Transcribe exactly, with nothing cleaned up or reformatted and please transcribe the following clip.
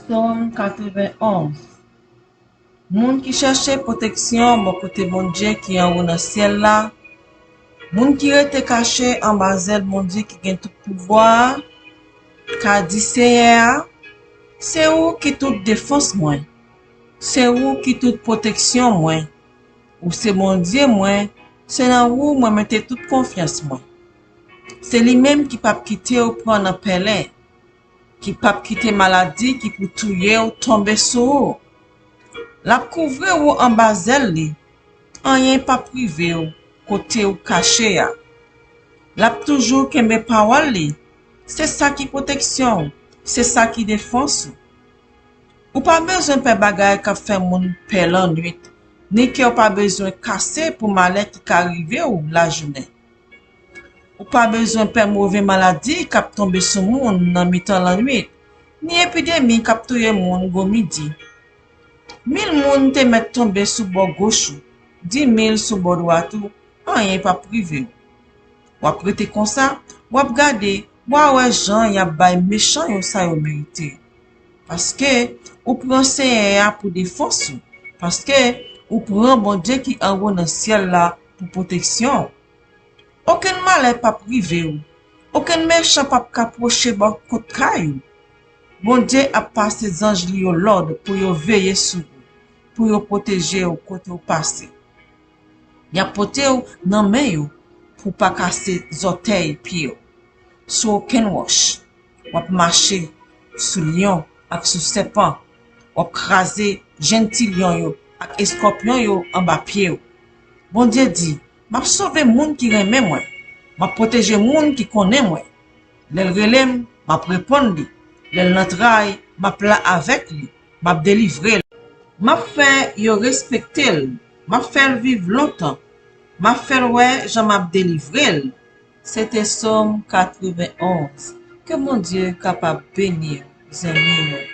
Sòm katrevenn onz. Moun ki chèche pwoteksyon bò kote Bondye ki anwo nan syèl la, moun ki rete kache anba zèl Bondye ki gen tout pouvwa a, ka di Seyè a, se ou ki tout defans mwen, se ou ki tout pwoteksyon mwen, ou se Bondye mwen, se nan ou mwen mete tout konfyans mwen. Se li menm ki p ap kite w pran nan pèlen, ki p ap kite maladi ki pou touye w tonbe sou ou. L ap kouvri w anba zèl li, anyen p ap rive w kote w kache a. L ap toujou kenbe pawòl li, se sa ki pwoteksyon w, se sa ki defans ou. Ou pa bezwen pè bagay k ap fè moun pè lannwit, ni ke w pa bezwen kase pou malè ki ka rive w lajounen. Ou pa bezwen pè move maladi k ap tonbe sou moun nan mitan lannwit, ni epidemi k ap touye moun gwo midi. Mil moun te mèt tonbe sou bò goch ou, dimil sou bò dwat ou, anyen p ap rive w. W ap rete konsa, w ap gade, w a wè jan y ap bay mechan yo sa yo merite. Paske ou pran Seyè a pou defans ou, paske ou pran Bondye ki anwo nan syèl la pou pwoteksyon w. Okenn malè p ap rive w, okenn mechan p ap ka pwoche bò kot kay ou. Bondye ap pase zanj li yo lòd pou yo veye sou ou, pou yo pwoteje w kote w pase. Y ap pote w nan men yo pou w pa kase zòtèy pye w sou okenn wòch. W ap mache sou lyon ak sou sèpan. W ap kraze jenn ti lyon yo ak eskòpyon yo anba pye w. Bondye di, m ap sove moun ki renmen mwen. M ap pwoteje moun ki konnen mwen. Lè l rele m, m ap reponn li. Lè l nan tray, m ap la avèk li. M ap delivre l. M ap fè yo respekte l. M ap fè l viv lontan. M ap fè l wè jan m ap delivre l. Se te Sòm katrevenn onz. Ke Bondye kapab beni w, zanmi mwen.